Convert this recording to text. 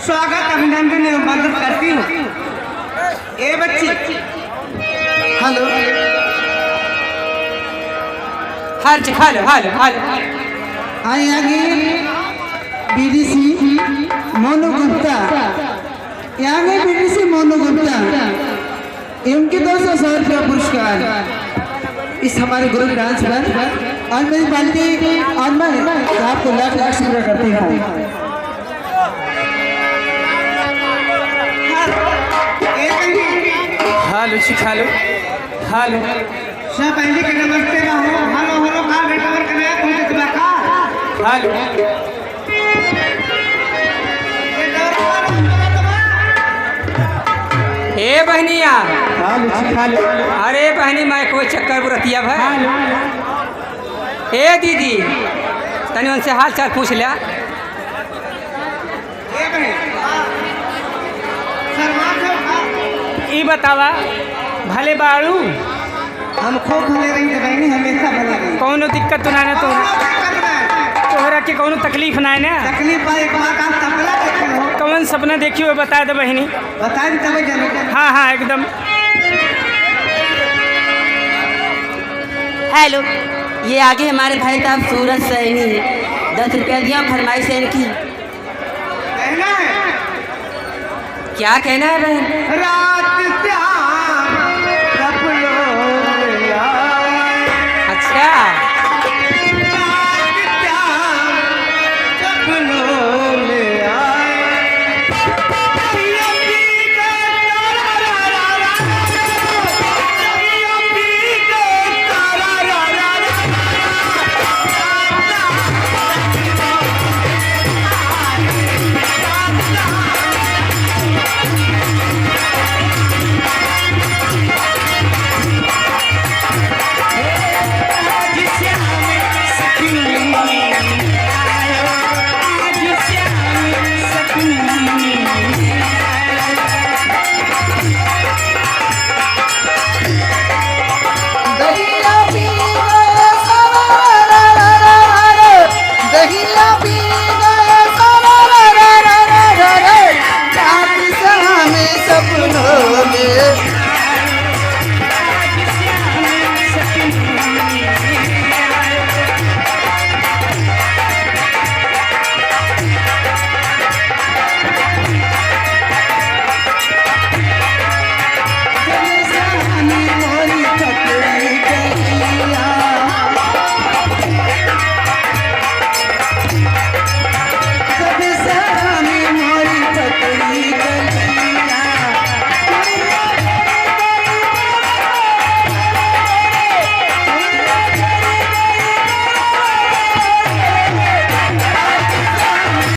स्वागत, अभिनंदन एवं वंदन करती हूँ। ए बच्ची। हेलो। हर हेलो हेलो हेलो। आई आगे बीडीसी मोनू गुप्ता, यहाँ बीडीसी मोनू गुप्ता, इनके 200 रुपया पुरस्कार इस हमारे ग्रुप डांस पर और मेरी बाल्टी और मैं आपको लाख लाख शुक्रिया करती हूँ। Hello hello hello. सब पहले के नमस्ते हो। हेलो हेलो का नेटवर्क में पहुंच बा का। हेलो। ए बहनिया। हेलो। अरे बहनी, मैं कोई चक्कर बुरतिया भाई। ए दीदी, तनी उनसे हाल चाल पूछ लिया। ए बहन, शर्मा का? ई बतावा, भले बाड़ू? हम खूब भले रही बहनी, हमेशा भले रही। कौनो दिक्कत तो ना ना तोहरा? तोहरा के कौनो तकलीफ ना है ना? तकलीफ बा, एक बार का सपना देखे हो। कौन सपना देखी हो, बता दे बहनी। बता दी तब जानो। हाँ हाँ, एकदम। हेलो, ये आगे हमारे भाई साहब सूरज सैनी, 10 रुपया दिया, फरमाइश है इनकी। कहना है। क्या कहना है बहन? राम।